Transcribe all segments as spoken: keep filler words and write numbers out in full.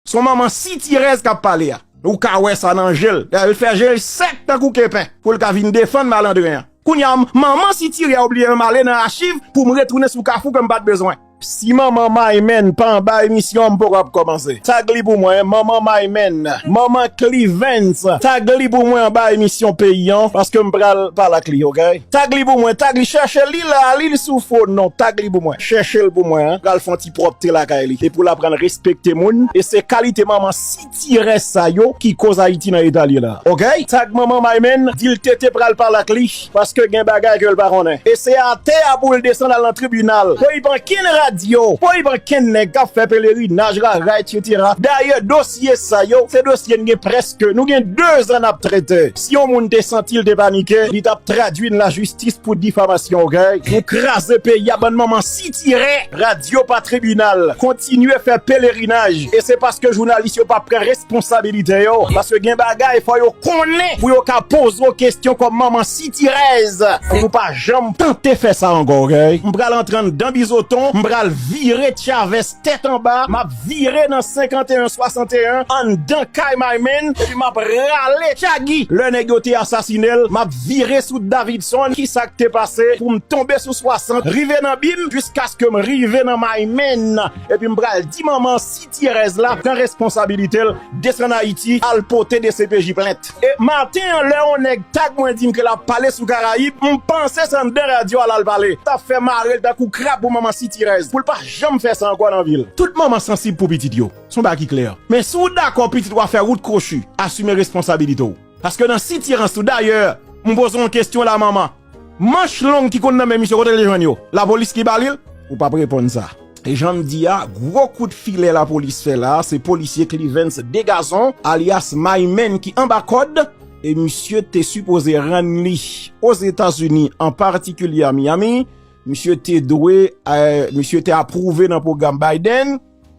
Se yon manman sitirèz k ap pale a. Ou ka wè sa nan je l. Dayè, l fè je l sèk tankou kepen pou l ka vin defann malandren an. Kounye a, manman sitirè a oblije m ale nan achiv pou m retounen sou Kafou ke m pa t bezwen. Si manman Maymen pa anba emisyon an, m poko ap kòmanse. Tag li pou mwen, manman Maymen, manman Clivens, tag li pou mwen anba emisyon Peyi an, paske m pral pale ak li, oke? Tag li pou mwen, tag li, chèche li la, li sou fon non, tag li pou mwen, chèche l pou mwen, pral fè yon ti pwòpte lakay li. E pou l aprann respekte moun, e se kalite manman sitirè sa yo ki koz Ayiti nan eta l ye la. Oke? Tag manman Maymen, di l Tete pral pale ak li, paske gen bagay ke l pa konnen. E se atè a pou l desann al nan tribinal. Poyipanken radyo, poyipanken nèg k ap fè pelerinaj, rara, etsetera. Dayè, dosye sa yo, se dosye n gen prèske, nou gen dezan n ap trete. Si yon moun te santi l te panike, li t ap tradwi n lajistis pou difamasyon, oke? Nou kraze peyi a, bann manman sitirè, radyo pa tribinal. Kontinye fè pelerinaj. E se paske jounalis yo pa pran responsabilite yo. Paske gen bagay fò yo konnen pou yo ka poze w kesyon kòm manman sitirèz. Pou nou pa janm tante fè sa ankò, oke? M pral antre anndan Bizoton, m pral vire Chavès tèt anba, m ap vire nan senkanteyen swasanteyen, anndan kay Maymen, epi m ap rale Chagi. Lè nèg yo te asasinen l, m ap vire sou Davidson. Kisa k te pase pou m tonbe sou swasant, rive nan Bim, jiskaske m rive nan Maymen? Epi m pral di manman sitirèz la, pran responsabilite l, desann Ayiti, al pote D C P J plent. E maten an, lè yon nèg tag mwen di m ke l ap pale sou Karayib, m panse se anndan radyo a l al pale. T ap fè mare l tankou krab pou manman sitirèz, pou l pa janm fè sa ankò nan vi l. Tout manman sansib pou pitit yo. Se yon bagay ki klè. Men si w dakò pitit ou a fè wout kwochi, asime responsabilite w. Paske nan sitirans tou, dayè, m poze w yon kesyon la, manman. Manch long ki konn nan men misye, kote l te jwenn yo? Lapolis ki ba li l? Ou p ap reponn sa. E jan m di a, gwo kout filè lapolis fè la, se polisye Clivens Degazon, alyas Maymen ki anba kòd, e misye te sipoze rann li Ozetazini, an patikilye a Miami. Misye te dwe, eh, misye te apwouve nan pwogram Biden,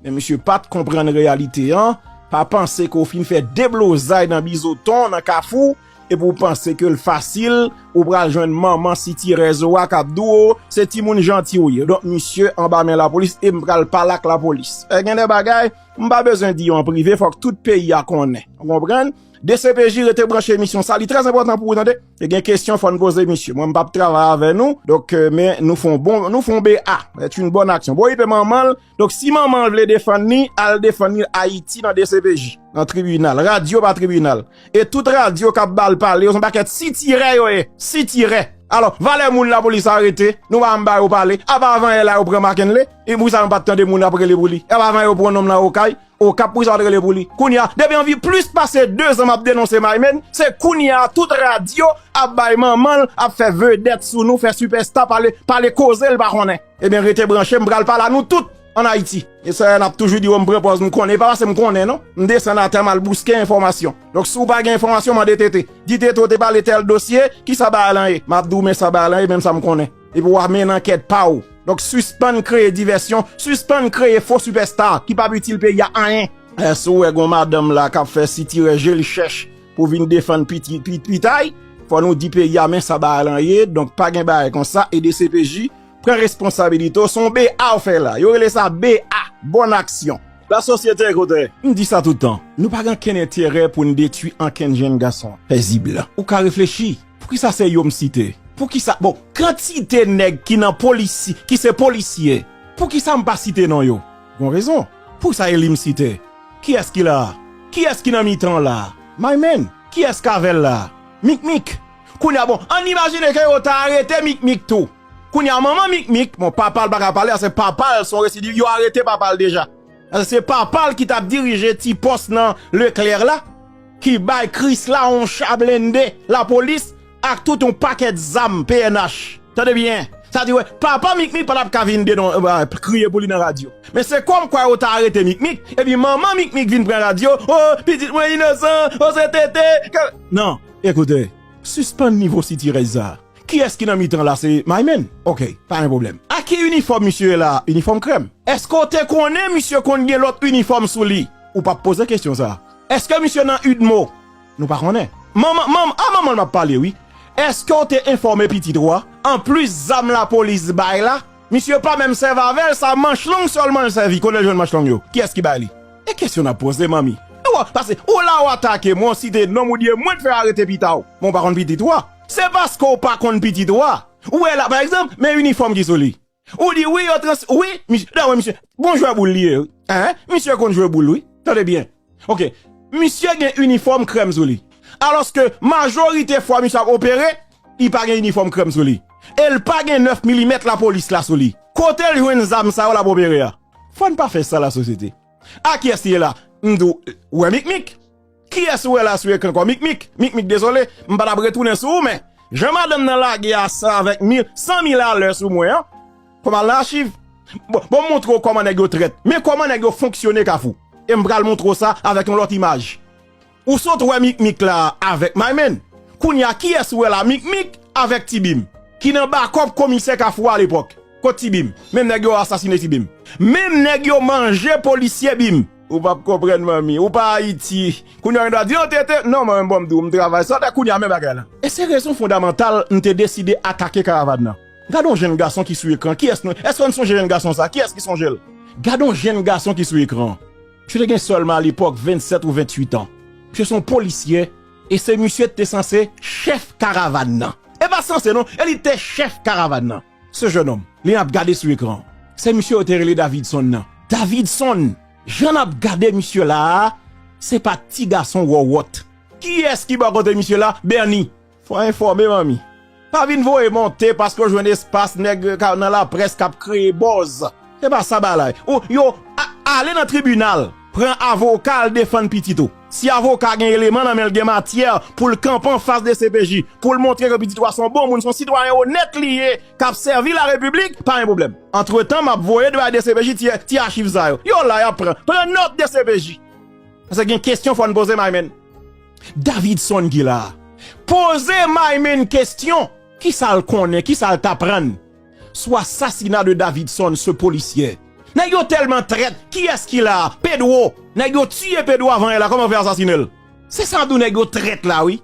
men misye pa t konprann reyalite an, pa panse ke w fin fè deblozay nan Bizoton, nan Kafou, epi w panse ke l fasil, ou pral jwenn manman sitirèz ou a k ap di w, o, se timoun janti ou ye. Donk, misye anba men lapolis e m pral pale ak lapolis. E gen de bagay, m pa bezwen di yo an prive, fòk tout peyi a konnen. Ou konprann? D C P J, rete branche emisyon sa, li trè enpòtan pou ou tande. E gen kesyon fò n poze misye. Mwen, m p ap travay avè nou, donk, euh, men nou fè yon bon, nou fè yon B A. C'est une bonne action. Bon, li pe manman l, donk, si manman l vle defann li, al defann li Ayiti nan D C P J, nan tribinal. Radyo pa tribinal. E tout radyo k ap ba l pale, yo se yon pakèt sitirè yo ye. Sitirè. Alò, valè moun lapolis arete, nou pa janm ba yo pale. Apa avan yè la yo pran Mackenley, e pou sa nou pa t tande moun ap rele pou li. Apa avan yè yo pran nonm nan Okay, Okap pou sa yo t rele pou li. Kounye a, depi anvi plis pase dezan m ap denonse Maymen, se kounye a tout radyo ap bay manman l, ap fè vedèt sou nou, fè sipèsta, pale, pale koze l pa konnen. Ebyen, rete branche, m pral pale a nou tout ann Ayiti. E sa, n ap toujou di yo m pran pòz m konnen, e pa paske m konnen non. M desann atè, m al bouske enfòmasyon. Donk, si w pa gen enfòmasyon, mande Tete. Di Tete w te pale tèl dosye, kisa bagay lan ye? M ap di w men sa bagay lan ye, men sa m konnen. Epi w a mennen ankèt pa w. Donk, sispann kreye divèsyon, sispann kreye fo sipèsta ki p ap itil peyi a anyen. Eh, si w wè gon madanm la k ap fè sitirè je l chèch pou vin defann piti, pi, pitay, fò nou di peyi a men sa bagay lan ye, donk pa gen bagay konsa, e D C P J pran responsabilite w, se yon B A w fè la. Yo rele sa B A, bòn aksyon. Lasosyete, ekoute, m di sa tout tan, nou pa gen ankenn enterè pou n detwi ankenn jenn gason pezib. Ou ka reflechi, poukisa se yo m site? Poukisa, bon, kantite nèg ki nan polisi, ki se polisye, poukisa m pa site non yo? Gon rezon. Poukisa e li m site? Kiyès ki la? Kiyès ki nan mitan la? Maymen, kiyès k avè l la? Mikmik. Kounye a, bon, ann imajine ke yo ta arete Mikmik tou. Kounye a, manman Mikmik, bon, papa l pa ka pale, se papa l, se yon residiv, yo arete papa l deja. Se papa l ki t ap dirije ti pòs nan Leclerc la, ki bay Krisla yon cha blende lapolis ak tout yon pakèt zam P N H. Tande byen. Sa di, wè, papa Mikmik pa t ap ka vin denon, eh, kriye pou li nan radyo. Men se kòmkwa yo ta arete Mikmik, epi manman Mikmik vin pran radyo, o, pitit mwen inosan, o, se Tete. Ke... Non, ekoute, sispann nivo sitirèz sa. Kiyès ki nan mitan la? Se Maymen? Oke, pa gen pwoblèm. A ki inifòm misye ye la? Inifòm krèm. Èske w te konnen misye konn gen lòt inifòm sou li? Ou p ap poze kesyon sa. Èske misye nan UDMO? Nou pa konnen. Manman, manm, a manman l m ap pale, wi. Èske w te enfòme pitit ou a? Anplis zam lapolis bay la, misye pa menm sèvi avè l, sa manch long sèlman l sèvi. Kote l jwenn manch long yo? Kiyès ki bay li? E kesyon n ap poze, manmi. Ou, paske ou la ou atake mwen, ou site non m, ou di e mwen t fè arete pita w. Men w pa konn pitit ou a. Se paske w pa konn pitit ou a. Ou wè la, pa egzanp, men inifòm ki sou li. Ou di wi, yo trans, wi, misye, dayè misye, bon jwè boul li ye, wi. Hein? Misye konn jwe boul, wi. Tande byen. Ok. Misye gen inifòm krèm sou li. Alòske majorite fwa misye ap opere, li pa gen inifòm krèm sou li. E l pa gen nèf milimèt lapolis la sou li. Kote l jwenn zam sa yo l ap opere a? Fò n pa fè sa, lasosyete. A kiyès li ye la? M di w, ou wè Mikmik? Kiyès ou wè la sou ekran kò Mikmik? Mikmik, dezole, m pa t ap retounen sou ou, men jan madanm nan lage a san avèk mil, san mil alè sou mwen an, fò m al nan achiv. Bon, bon, m montre w kòman nèg yo trèt. Men kòman nèg yo fonksyone Kafou. E m pral montre w sa avèk yon lòt imaj. Ou sot wè Mikmik la avèk Maymen. Kounye a, kiyès ou wè la? Mikmik avèk Ti Bim, ki nan bakòp komisè Kafou a alepòk. Kot Ti Bim? Menm nèg yo asasine Ti Bim. Menm nèg yo manje polisye Bim. Ou p ap konprann, manmi. Ou pa Ayiti. Kounye a, yo ta di, "An tete." Non, mwen, bon, m di w, m travay. Sa te kounye a, men bagay la. E se rezon fondamantal m te deside atake karavàn nan. Gade yon jenn gason ki sou ekran. Kiyès nou? Èske n sonje jenn gason sa? Kiyès ki sonje l? Gade yon jenn gason ki sou ekran. Misye te gen sèlman alepòk vennsèt ou venntuit an. Misye se yon polisye e se misye te sanse chèf karavàn nan. E pa sanse non, e li te chèf karavàn nan. Ce jeune homme, li n ap gade sou ekran. Se misye yo te rele Davidson nan. Davidson, jan n ap gade misye la a, se pa ti gason wòwòt. Kiyès ki bò kote misye la? Bernie. Fò enfòme, manmi. Pa vin voye monte paske w jwenn espas nèg ka- nan laprès k ap kreye buzz. Se pa sa bagay. Ou, yo, a- ale nan tribinal. Pran avoka, al defann pitit ou. Si avoka gen eleman nan men l, gen matyè pou l kanpe anfas D C P J, pou l montre ke pitit ou a se yon bon moun, se yon sitwayen onèt li ye, k ap sèvi larepiblik, pa gen pwoblèm. Antretan, m ap voye dwayè D C P J ti, ti achiv sa yo. Yo la, y ap pran. Pran nòt D C P J. Paske gen kesyon fò n poze Maymen. Davidson ki la a. Poze Maymen kesyon. Kisa l konnen, kisa l t aprann sou asasina de Davidson, ce policier? Nèg yo tèlman trèt, kiyès ki la a? Pedro. Nèg yo tiye Pedro avan yè la, kòman yo fè asasine l? Se sa m di w, nèg yo trèt la, wi.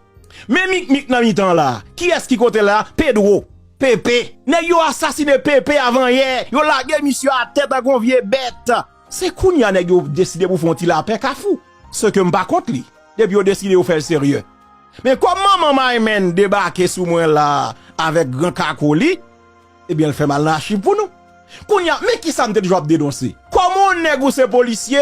Men Mikmik nan mitan la, kiyès ki kote la? Pedro. Pepe. Nèg yo asasine Pepe avan yè, yo lage misye atè tankou yon vye bèt. Se kounye a nèg yo deside pou fè yon ti lapè Kafou. Se ke m pa kont li. Depi yo deside yo fè l serye. Men kòm manman Maymen debake sou mwen la avèk gran kako li, ebyen l fè m al nan achiv pou nou. Kounye a, men kisa m te toujou ap denonse. Kòman yon nèg ou se polisye,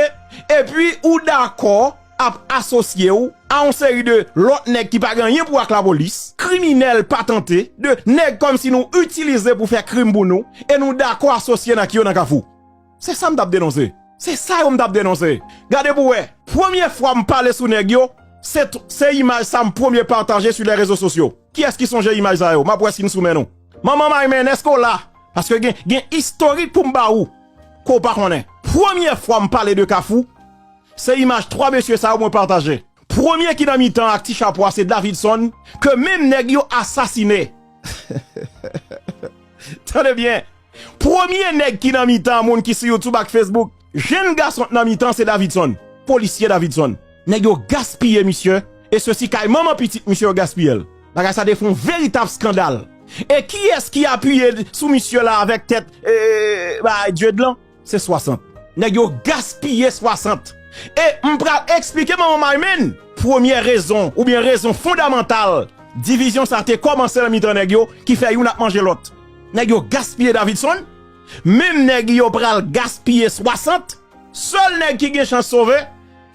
epi ou dakò ap asosye w a yon seri de lòt nèg ki pa gen anyen pou wè ak lapolis, kriminèl patante, de nèg kòmsi nou itilize pou fè krim pou nou, e nou dakò asosye n ak yo nan Kafou. Se sa m t ap denonse. Se sa yo m t ap denonse. Gade pou wè. Premye fwa m pale sou nèg yo, se t- se imaj sa m premye pataje sou lè rezo sosyo. Kiyès ki sonje imaj sa yo? M ap wè si n sou men nou. Manman Maymen, èske w la? Paske gen, gen istorik pou m ba ou ke w pa konnen. Premye fwa m pale de Kafou, se imaj twa mesye sa yo mwen pataje. Premye ki nan mitan ak ti chapo a se Davidson, ke menm nèg yo asasine. Tande byen. Premye nèg ki nan mitan moun ki sou YouTube ak Facebook, jenn gason k nan mitan se Davidson, polisye Davidson. Nèg yo gaspiye misye, e sesi kay manman pitit misye yo gaspiye l. Bagay sa te fè yon veritab eskandal. E kiyès ki apiye sou misye la avèk tèt, e, bay Dye Dlan? Se swasant. Nèg yo gaspiye swasant. E m pral eksplike manman Maymen premye rezon, oubyen rezon fondamantal divizyon sa te kòmanse nan mitan nèg yo, ki fè youn ap manje lòt. Nèg yo gaspiye Davidson, menm nèg yo pral gaspiye swasant. Sèl nèg ki gen chans sove,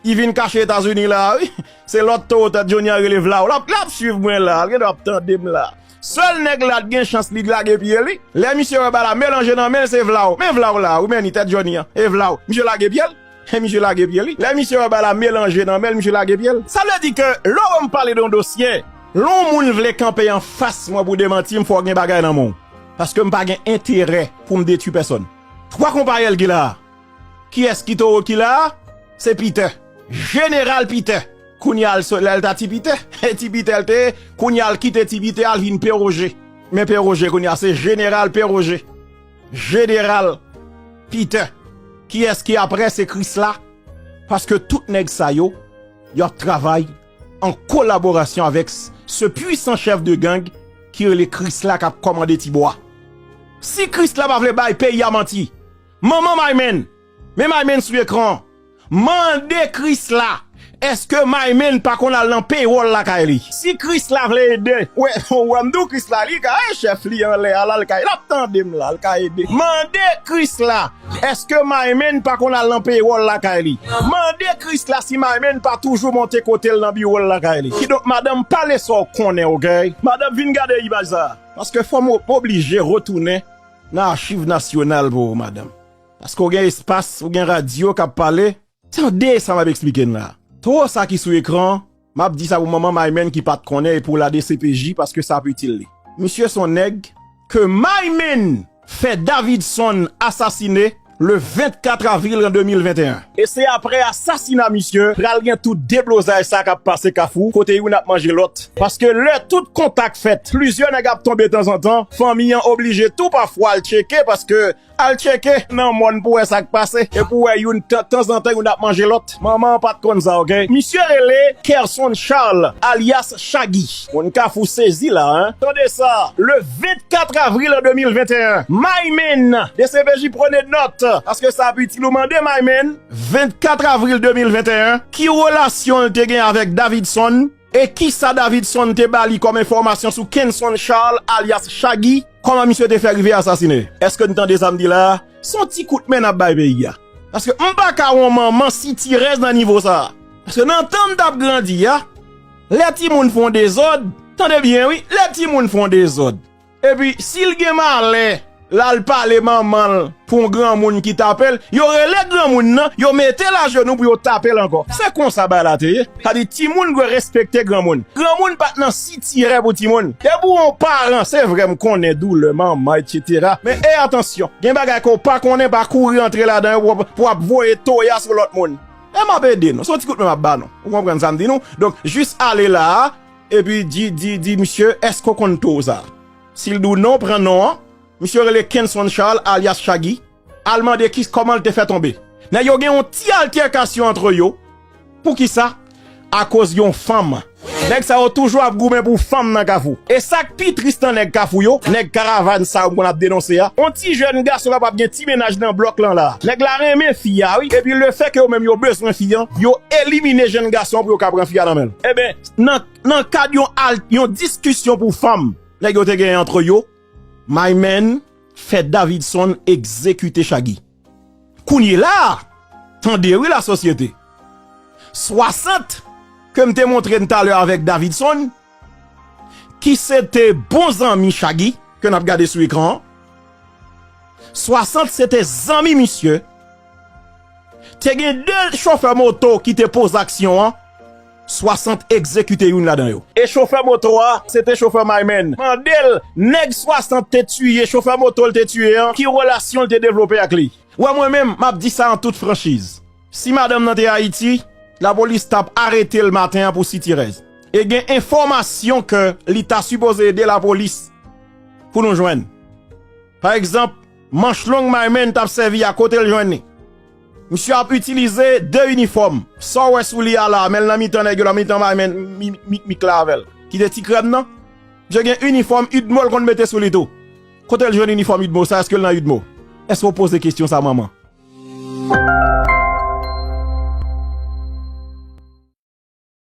li vin kache Etazini la, wi. Se lòt towo tèt Johnny an rele Vlaw. L ap, l ap swiv mwen la, l gen dwa ap tande m la. Sèl nèg la t gen chans li lage pye li. Lè misye wè bagay la melanje nan men l, se Vlaw. Men Vlaw la, wi, men ni tèt Johnny an. E Vlaw. Misye lage pye l. E misye lage pye li. Lè misye wè bagay la melanje nan men l, misye lage pye l. Sa vle di ke lè w wè m pale de yon dosye, lè yon moun vle kanpe anfas mwen pou demanti m, fò w gen bagay nan men w. Paske m pa gen enterè pou m detwi pèsòn. Twa konpayèl ki la a. Kiyès ki towo ki la a? Se Peter. Jeneral Peter. Kounye a l so- lè l ta Ti Peter. E Ti Peter l te ye. Kounye a l kite Ti Peter a l vin P. Roger. Men P. Roger kounye a se Jeneral P. Roger. Jeneral Peter. Kiyès ki apre? Se Krisla. Paske tout nèg sa yo, y ap travay an kolaborasyon avèk s- ce puissant chef de gang ki rele Krisla k ap kòmande Tibwa. Si Krisla pa vle bay peyi a manti, manman Maymen, men Maymen sou ekran an, Mande Krisla, èske Maymen pa konn al nan paywall lakay li? Si Krisla vle ede, wè, wè, m di w Krisla, li ka, e chèf li anlè a, la, l ka, l ap tande m la, l ka ede. Mande Krisla, èske Maymen pa konn al nan paywall lakay li? Mande Krisla si Maymen pa toujou monte kote l nan biwo l lakay li. Kidonk, madanm, pale sa w konnen, oke? Madanm, vin gade imaj sa. Paske fò m oblije retounen nan Achiv Nasyonal pou ou, madanm. Paske w gen espas, ou gen radyo k ap pale. Tande sa m ap eksplike n la. Tro sa ki sou ekran, m ap di sa pou manman Maymen ki pa t konnen e pou la D C P J paske sa ap itil li. Misye se yon nèg ke Maymen fè Davidson asasine le vennkat avril an de mil venteyen. E se aprè asasina misye, pral gen tout deblozay sa k ap pase Kafou, kote youn ap manje lòt. Paske lè tout kontak fèt, plizyè nèg ap tonbe tanzantan, fanmi an oblije tou pafwa al tcheke, paske al tcheke nan mòn pou wè sa k pase, e pou wè youn tan, tanzantan youn ap manje lòt. Manman an pa t konn sa, oke? Misye rele Kerson Charles, alyas Chagi. Moun Kafou sezi la, en. Tande sa, le vennkat avril an de mil venteyen, Maymen, D C P J, prenez note, paske sa ap itil ou, mande Maymen, vennkat avril de mil venteyen, ki relasyon l te gen avèk Davidson, e kisa Davidson te ba li kòm enfòmasyon sou Kenson Charles, alyas Chagi, kòman misye te fè rive asasine? Èske n tande sa m di la a? Se yon ti kout men n ap bay peyi a. Paske m pa ka wè yon manman sitirèz nan nivo sa a. Paske nan tan m t ap grandi a, lè timoun fè yon dezòd, tande byen wi, lè timoun fè yon dezòd, epi si l gen malè, l al pale manman l pou yon granmoun ki tape l, yo rele granmoun nan, yo mete l ajenou pou yo tape l ankò. Se konsa bagay la te ye. Sa di timoun dwe respekte granmoun. Granmoun pa t nan sitirè pou timoun. Depi w yon paran, se vre m konnen doulè manman, etsetera. Men e atansyon, gen bagay ke w pa konnen, pa kouri antre ladan yo pou, pou w ap voye toya sou lòt moun. E m ap ede nou. Se yon ti kout men m ap ba nou. Ou konprann sa m di nou? Donk, jis ale la a, epi di, di, di misye, èske w konn tou sa? Si l di w non, pran non an. Misye rele Kenson Charles, alyas Chagi. Al mande ki, kòman l te fè tonbe. Nèg yo gen yon ti altèkasyon antre yo. Poukisa? Akoz yon fanm. Nèg sa yo toujou ap goumen pou fanm nan Kafou. E sa k pi tris nan nèg Kafou yo, nèg karavàn sa yo m konn ap denonse a, yon ti jèn gason kapab gen ti mennaj nan blòk lan la. Nèg la renmen fi a, wi. Epi lefètke yo menm yo bezwen fi an, yo elimine jèn gason pou yo ka pran fi a nan men l. Eben, nan, nan kad yon al-, yon diskisyon pou fanm, nèg yo te genyen antre yo, Maymen fè Davidson egzekite Chagi. Kounye la a, tande wi lasosyete. Swasant ke m te montre n talè avèk Davidson, ki se te bon zanmi Chagi, ke n ap gade sou ekran an. Swasant se te zanmi misye. Te gen de chofè moto ki te poze aksyon an. Swasant egzekite youn ladan yo. E chofè moto a, se te chofè Maymen. Mande l, nèg Swasant te tiye, chofè moto l te tiye an, ki relasyon l te devlope ak li? Wè mwen menm, m ap di sa an tout franchiz. Si madanm nan te Ayiti, lapolis t ap arete l maten an pou sitirèz. E gen enfòmasyon ke li ta sipoze ede lapolis pou nou jwenn. Pa egzanp, manch long Maymen t ap sèvi a, kote l jwenn li? Misye ap itilize de inifòm. Sa w wè sou li a la, men l nan mitan nèg yo, nan mitan Maymen, mi-, mi-, mikmik la avè l. Ki te ti krèm nan? Misye gen inifòm Udmo l konn mete sou li tou. Kote l jwenn inifòm Udmo sa? Èske l nan Udmo? Èske w poze kesyon sa, manman?